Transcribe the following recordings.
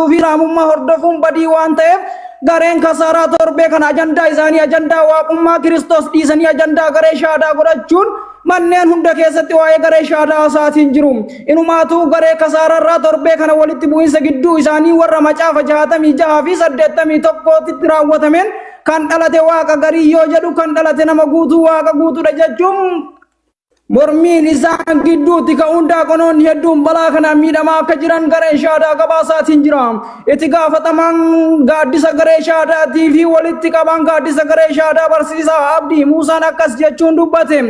amantuu fi Islaamummaa hordofuun badii waan ta'eef gareen kasaaraa torbee kana ajandaa isaanii ajandaa waaqummaa Kiristoos dhiisanii ajandaa garee shaadaa godhachuun manneen hunda keessatti waa'ee garee shaadaa haasa'aatiin jiru. Inumaatuu garee kasaaraarraa torbee kana walitti bu'iinsa gidduu isaanii warra macaafa 66 fi 81tti raawwatameen kan dhalate waaqa garii yoo jedhu kan dhalate nama guutuu waaqa guutuudha jechuun mormiin isaan gidduutti ka'uun daaqonoonni hedduun balaa kanaan miidhamaa akka jiran gareen shaadaa gabaasaatiin jira. Itti gaafatamaan gaaddisa garee shaadaatii fi walitti qabaan gaaddisa garee shaadaa barsiisaa Abdii Muusaan akkas jechuun dubbate.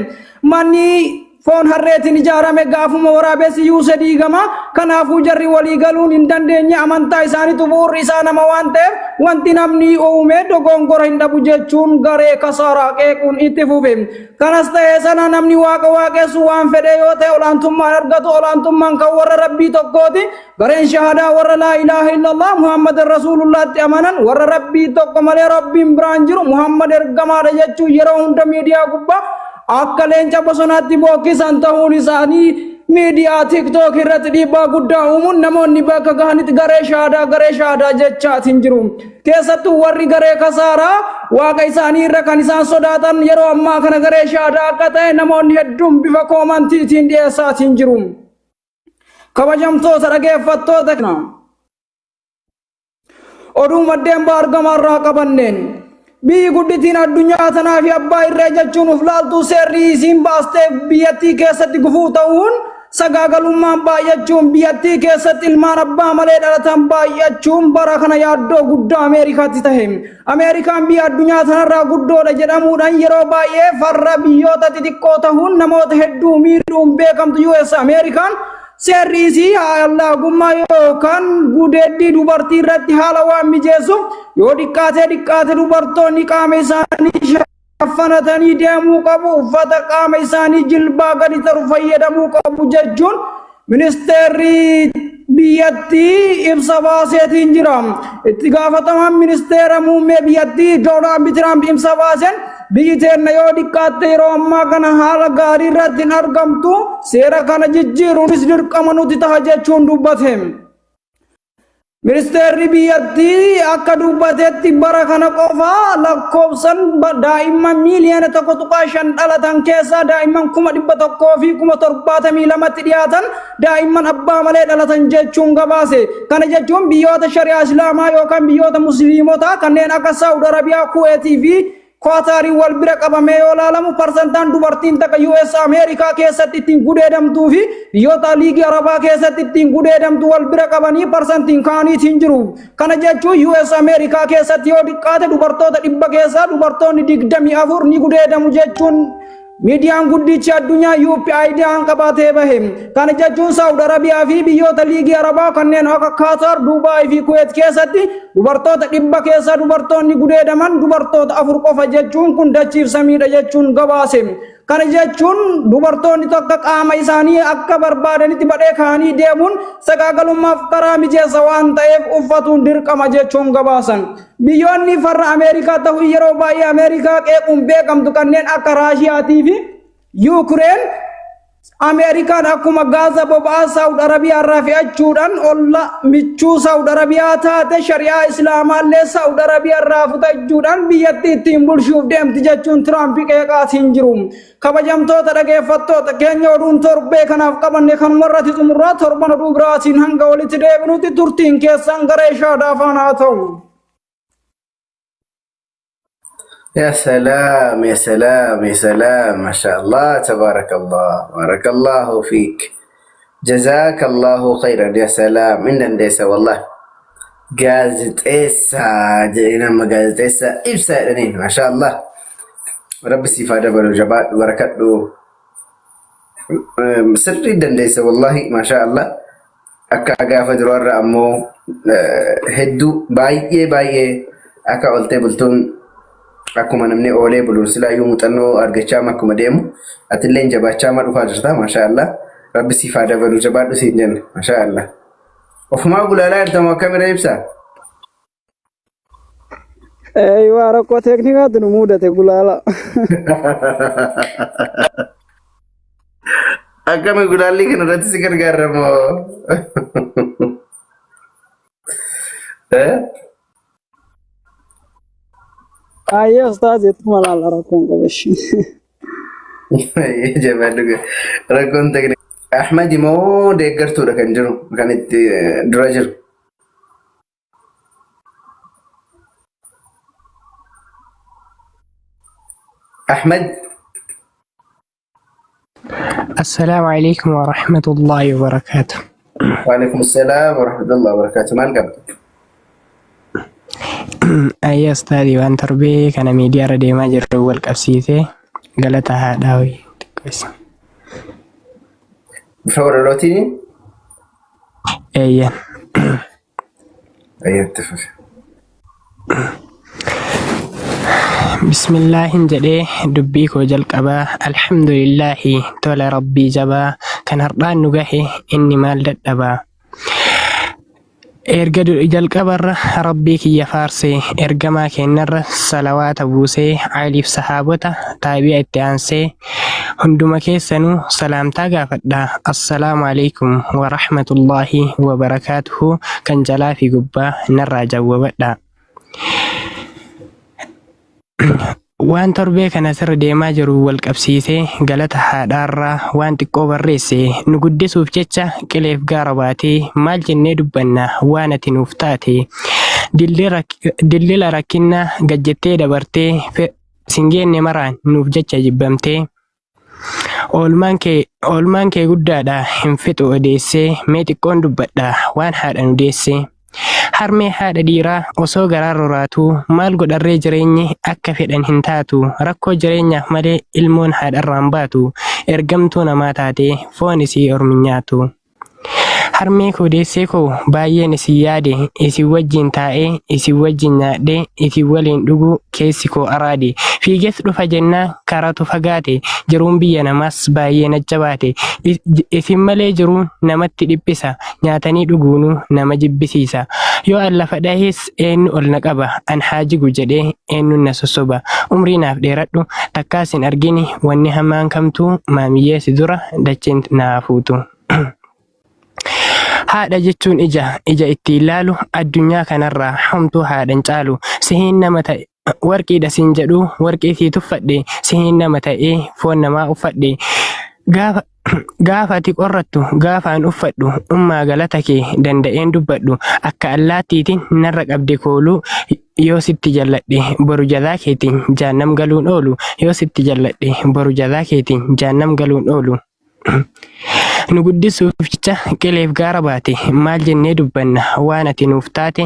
Manni foon harreetiin ijaarame gaafuma waraabessi yuuse diigama. Kanaafuu jarri walii galuun hin dandeenye amantaa isaaniitu bu'uurri isaa nama waan ta'eef wanti namni uume dogongora hin dhabu jechuun garee kasaaraa qeequun itti fufe. Kanas ta'ee sana namni waaqa waaqessu waan fedhe yoo ta'e olaantummaan argatu olaantummaan kan warra rabbii tokkooti. Gareen shahadaa warra laa ilaaha illallah Muhammad rasuulullaatti amanan warra rabbii tokko malee rabbiin biraan jiru Muhammad ergamaadha jechuun yeroo hunda miidiyaa gubbaa akka leenca bosonaatti bookkisan ta'uun isaanii miidiyaa tiktook irratti dhiibbaa guddaa uumuun namoonni bakka gahanitti garee shaadaa garee shaadaa jechaatiin jiru. Keessattuu warri garee kasaaraa waaqa isaanii irra kan isaan sodaatan yeroo ammaa kana garee shaadaa akka ta'e namoonni hedduun bifa koomantiitiin dhiyeessaatiin jiru. Kabajamtoota dhageeffattoota kana oduu maddeen baha argamaa irraa qabanneen biyyi gudditiin addunyaa tanaa fi abbaa irree jechuun uf laaltuu seerri isiin baastee biyyattii keessatti gufuu ta'uun sagaagalummaan baay'achuun biyyattii keessatti ilmaan abbaa malee dhalatan baay'achuun bara kana yaaddoo guddaa Ameerikaatti tahe. Ameerikaan biyya addunyaa tanarraa guddoodha jedhamuudhaan yeroo baay'ee farra biyyoota xixiqqoo tahuun namoota hedduu miidhuun beekamtu US Ameerikaan seerri isii allaagummaa yookaan gudeeddii dubartii irratti haala waan mijeessuuf yoo dhiqqaatee dhiqqaate dubartoonni qaama isaanii shaffanatanii deemuu qabu uffata qaama isaanii jilbaa gadi taru fayyadamuu qabu jechuun ministeerri biyyattii ibsa baaseetiin jira. Itti gaafatamaan ministeera muummee biyyattii Doonaald Tiraamp ibsa baaseen biyyi teenna yoo dhiqqaatte yeroo ammaa kana haala gaarii irratti hin argamtu seera kana jijjiiruunis dirqama nuti taha jechuun dubbate. Ministeerri biyyattii akka dubbatetti bara kana qofa lakkoofsan daa'imman miiliyoona 1.5 dhalatan keessaa daa'imman 172,072 dhiyaatan daa'imman abbaa malee dhalatan jechuun gabaase. Kana jechuun biyyoota shari'aa Islaamaa yookaan biyyoota Musliimotaa kanneen akka Saawud Arabiyaa, Kuweetii fi Kwaataariin wal bira qabamee yoo ilaalamu parsantaan dubartiin takka US Ameerikaa keessatti ittiin gudeedamtuu fi biyyoota liigii Arabaa keessatti ittiin gudeedamtu wal bira qabanii parsantiin kaaniitiin jiru. Kana jechuun US Ameerikaa keessatti yoo xiqqaate dubartoota 100 keessaa dubartoonni 24 ni gudeedamu jechuun miidiyaan guddichi addunyaa UPIDaan qabatee bahe. Kana jechuun Saawud Arabiyaa fi biyyoota liigii Arabaa kanneen akka Kaataar, Duubaay fi Kuweet keessatti dubartoota 100 keessaa dubartoonni gudeedaman dubartoota 4 qofa jechuun kun dachiif samiidha jechuun gabaase. Kana jechuun dubartoonni tokko qaama isaanii akka barbaadanitti badhee kaanii deemuun sagaagalummaaf karaa mijeessa waan ta'eef uffatuun dirqama jechuun gabaasan. Biyyoonni farra Ameerikaa ta'uu yeroo baay'ee Ameerikaa qeequun beekamtu kanneen akka Raashiyaatii fi Yuukireen Ameerikaan akkuma gaaza boba'aa Saawud Arabiyaa irraa fe'achuudhaan olla michuu Saawud Arabiyaa taate shari'aa Islaamaallee Saawud Arabiyaa irraa fudhachuudhaan biyyattii ittiin bulchuuf deemti jechuun Tiraamp qeeqaatiin jiru. Kabajamtoota dhageeffattoota keenya oduun torbee kanaaf qabanne kanuma irratti xumurraa torban oduu biraatiin hanga walitti deebinutti turtiin keessan garee shaadaa faana haa ta'u. يا سلام يا سلام يا سلام ما شاء الله تبارك الله بارك الله فيك جزاك الله خيرا يا سلام إن dandeessa والله gaazexeessaa jedhee nama gaazexeessaa ibsaa jedhaniin maashaa Allah rabbi siif haa dabalu jabaadhu barakadhu sirrii dandeessa wallahi maashaa Allah akka gaafa duraarra ammoo hedduu baay'ee baay'ee akka oltee bultuun akkuma namni oolee buluun silaayyuu muuxannoo argachaa akkuma deemu atilleen jabaachaa ma dhufaa jirta maashaa Allah rabbi siif haa dabalu jabaadhu siin jenna maashaa Allah. Ofumaa gulaalaa jirtamoo akkamira ibsaa? Eeyyuu rakkoo teeknikaatti nu mudate gulaala. Akkami gulaallii kana irratti si gargaaramoo? Eh? Ayyee ustaaz ittuma laalla rakkoon qabu ishee. Jabaadhu rakkoon teeknikii. Ahmad immoo deeggartuudha kan jiru kan itti dura jiru. Ahmad Assalaamu alaikum wa rahmatullahi wa barakaatu. Waalaikum salaam wa rahmatullahi wa barakaatu. Maal qabda? Ayya ustaadii waan torbee kana miidiyaa irra deemaa jirru wal qabsiisee galata haadhaa wayii xiqqeessa. Bifa walalootiin Eeyyan. Ayyatti fufi. Bismillaahin jedhee dubbii koo jalqabaa alhamdulillaahi tola rabbii jabaa kan har'aan nu gahe inni maal dadhabaa. Erga jalqabarra rabbii kiyya faarsee ergamaa keennarra salawaata buusee aaliif sahaabota taabi'a itti aansee hunduma keessanuu salaamtaa gaafadha. Assalaamu alaikum wa rahmatullaahi wa barakaatuhu kan jalaa fi gubbaa narraa jawwabadha. Waan torbee kana sirra deemaa jiru wal qabsiisee galata haadhaarraa waan xiqqoo barreesse. Nu guddisuuf jecha qileef gaara baatee maal jennee dubbanna waan ati nuuf taate. Dildila rakkinnaa gad jettee dabartee sin geenne maraan nuuf jecha jibbamtee. Oolmaan kee oolmaan kee guddaadha hin fixu odeessee mee xiqqoon dubbadha waan haadha nu deessee. Harmee haadha dhiiraa osoo garaan roraatuu maal godharree jireenyi akka fedhan hin taatu rakkoo jireenyaaf malee ilmoon haadharraan baatu ergamtuu namaa taatee foon isii ormi hin nyaatu. Harmee koo deessee koo baay'een isin yaade isin wajjin taa'ee isin wajjin nyaadhee isin waliin dhuguu keessi koo araade fiiges dhufa jennaan karatu fagaate jiruun biyya namaas baay'ee na jabaate isin malee jiruun namatti dhiphisa nyaatanii dhuguunuu nama jibbisiisa yoo an lafa dhahees eenyu ol na qaba an haa jigu jedhee eenyuun na sossoba umrii naaf dheeradhu takkaa sin argini wanni hamaan kamtuu maamiyyee si dura dacheen na haa fuutu. Haadha jechuun ija, ija ittiin laalu, addunyaa kanarraa homtuu haadha hin caalu. Sihiin nama ta'e, warqiidha siin jedhu, warqii sii tuffadhe, sihiin nama ta'ee foon namaa uffadhe. Gaafa gaafa ati qorrattu, gaafa an uffadhu, ummaa galata kee danda'een dubbadhu. Akka allaattiitiin narra qabde kooluu, yoo sitti jalladhe boru jazaa keetiin jaannam galuun oolu, yoo sitti jalladhe boru jazaa keetiin jaannam galuun oolu. Nu guddisuuf jecha qileef gaara baate maal jennee dubbanna waan ati nuuf taate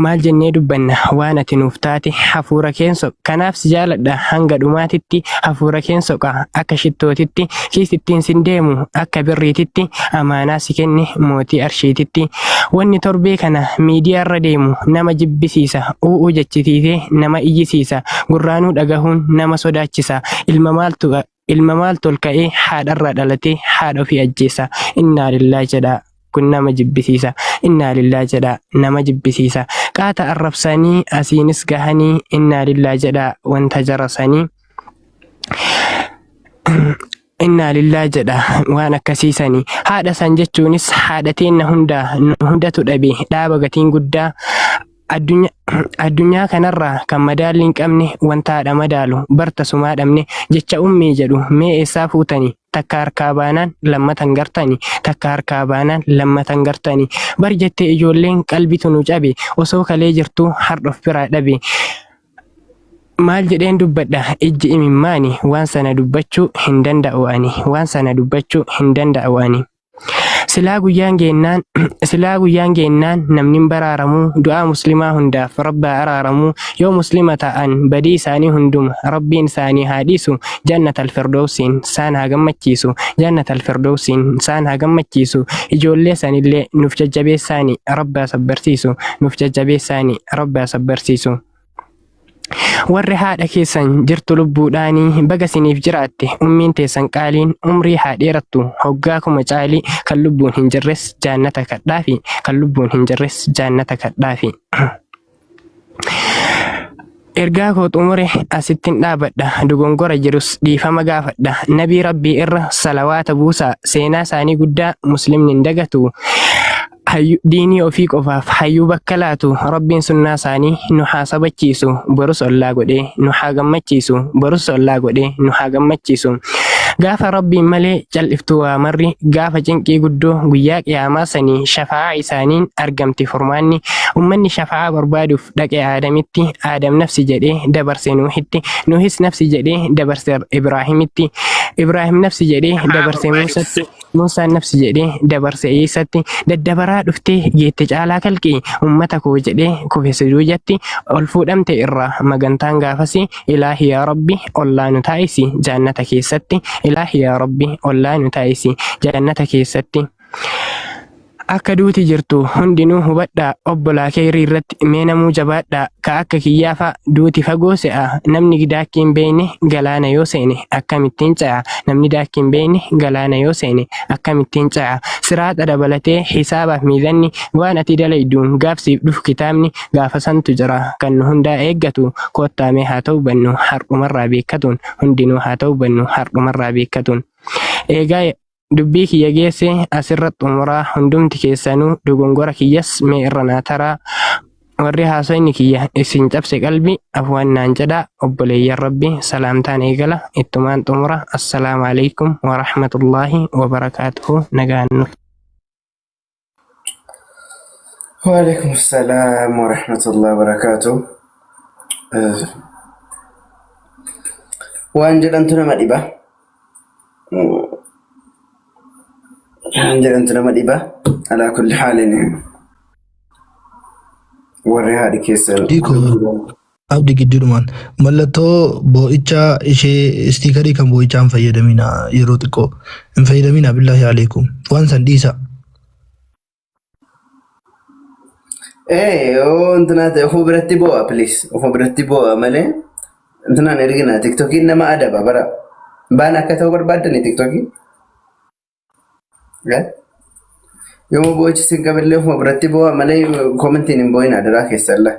maal jennee dubbanna waan ati nuuf taate hafuura keen soqa kanaaf si jaaladha hanga dhumaatitti hafuura keen soqa akka shittootitti kiisittiin sin deemu akka birriititti amaanaa si kenne mootii arshiititti wanni torbee kana miidiyaarra deemu nama jibbisiisa u'uu jechisiisee nama iyyisiisa gurraanuu dhagahuun nama sodaachisa ilma maaltu Ilma maaltu ol ka'ee haadharraa dhalatee haadha ofii ajjeesa. Innaa lillaa jedhaa. Kun nama jibbisiisa. Innaa lillaa jedhaa. Nama jibbisiisa. Qaata arrabsanii asiinis gahanii innaa lillaa jedhaa wanta jarasanii. Innaa lillaa jedha waan akkasiisanii. Haadha san jechuunis haadha teenna hundaa nu hundatu dhabe dhaaba gatiin guddaa Addunyaa kanarraa kan madaalli hin qabne wanta haadha madaalu bar tasumaa dhabne jecha ummii jedhu mee eessaa fuutani takka harkaa baanaan lammata hin gartani takka harkaa baanaan lammata hin gartani bar jette ijoolleen qalbitu nu cabe osoo kalee jirtuu hardha of biraa dhabe maal jedheen dubbadha ijji imimmaani waan sana dubbachuu hin danda'u ani waan sana dubbachuu hin danda'u ani. Silaa guyyaan geennaan silaa guyyaan geennaan namni hin baraaramuu du'aa muslimaa hundaaf rabbaa araaramuu yoo muslima ta'an badii isaanii hunduma rabbiin isaanii haa dhiisu jannatal firdowsiin saan haa gammachiisu jannatal firdowsiin saan haa gammachiisu ijoollee sanillee nuuf jajjabeessaani rabbaa sabbarsiisu nuuf jajjabeessaani rabbaa sabbarsiisu. Warri haadha keessan jirtu lubbuudhaanii baga siniif jiraatte ummiin teessan qaaliin umrii haa dheerattu hoggaa kuma caalii kan lubbuun hin jirres jaannata kadhaafi kan lubbuun hin jirres jaannata kadhaafi. Ergaa koo xumure asittin dhaabadha dogongora jirus dhiifama gaafadha nabii rabbii irra salawaata buusaa seenaa isaanii guddaa muslimni hin dagatu. Hayyu diinii ofii qofaaf hayyuu bakka laatu Rabbiin sunnaa isaanii nu haa sabachiisu borus ollaa godhee nu haa gammachiisu borus ollaa godhee nu haa gammachiisu Gaafa Rabbiin malee cal'iftu waa marri gaafa cinqii guddoo guyyaa qiyaamaa sanii shafaa'aa isaaniin argamti furmaanni ummanni shafaa'aa barbaaduuf dhaqe Aadamitti Aadam nafsi jedhee dabarse Nuuhitti Nuuhis nafsi jedhee dabarse Ibraahimitti Ibraahim nafsi jedhee dabarse Muusatti Muusaan nafsi jedhee dabarse Iisatti daddabaraa dhuftee geette caalaa kalqii ummata koo jedhee kufe sujuujatti ol fuudhamte irraa magantaan gaafasi ilaahi yaa rabbi ollaa nu taa'isi jaannata keessatti ilaahi yaa rabbi ollaa nu taa'isi jaannata keessatti. Akka duuti jirtu hundinuu hubadhaa obbolaa keyrii irratti mee namuu jabaadhaa ka akka kiyyaa fa duuti fagoo se'a namni daakkii hin beeyne galaana yoo seene akkamittiin ce'a namni daakkii hin beeyne galaana yoo seene akkamittiin ce'a siraaxa dabalatee hisaabaaf miizanni waan ati dalayduun gaaf siif dhufu kitaabni gaafa santu jira kan nu hundaa eeggatu koottaa mee haa tawbannu har'umarraa beekkatuun hundinuu haa tawbannu har'umarraa beekkatuun eegaa Dubbii kiyya geesse asirra xumuraa hundumti keessanuu dogongora kiyyas mee irra naa taraa warri haasoyni kiyya isin cabse qalbi afwan naan jedhaa obboleeyyan rabbi salaamtaan eegala ittumaan xumura assalaamu alaikum warahmatullaahi wabarakaatuhu nagaan nuuf Waalaikum salaam wa rahmatullahi wa barakaatuh. Waan jedhantu nama dhiba. Waan jedhantu nama dhiba. Alaa kulli haalin warri haadhi keessan Diiko abdi gidduudhumaan mallattoo boo'ichaa ishee istiikarii kan boo'ichaa hin fayyadamina yeroo xiqqoo hin fayyadamina billaahi aleekum waan san dhiisa. Ee yoo intinaa ta'e ofuma biratti boo'a please ofuma biratti boo'a malee intinaan ergina tiktokiin nama adaba bara baan akka ta'u barbaaddani tiktokiin. Yooma boo'ichi sin qabillee ofuma biratti boo'a malee koomentiin hin boo'in adaraa keessan laa.